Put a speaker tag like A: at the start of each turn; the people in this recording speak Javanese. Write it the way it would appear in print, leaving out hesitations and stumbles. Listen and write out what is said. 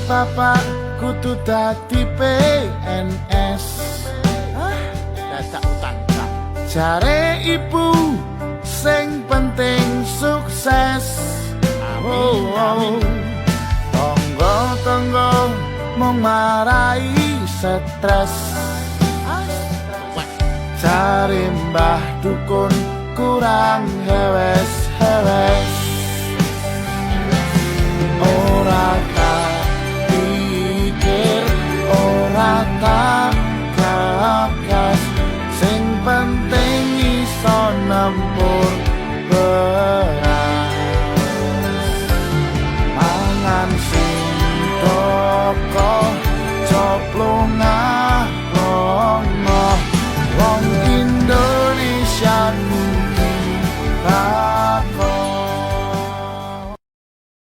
A: Bapak kudu dadi PNS.
B: Ah, dadak utang tak.
A: Jare ibu sing penting sukses.
B: Amin,
A: Oh,
B: amin.
A: Tonggo-tonggo mung marai stres.
B: Wah,
A: Jare mbah dukun kurang hewes hewes.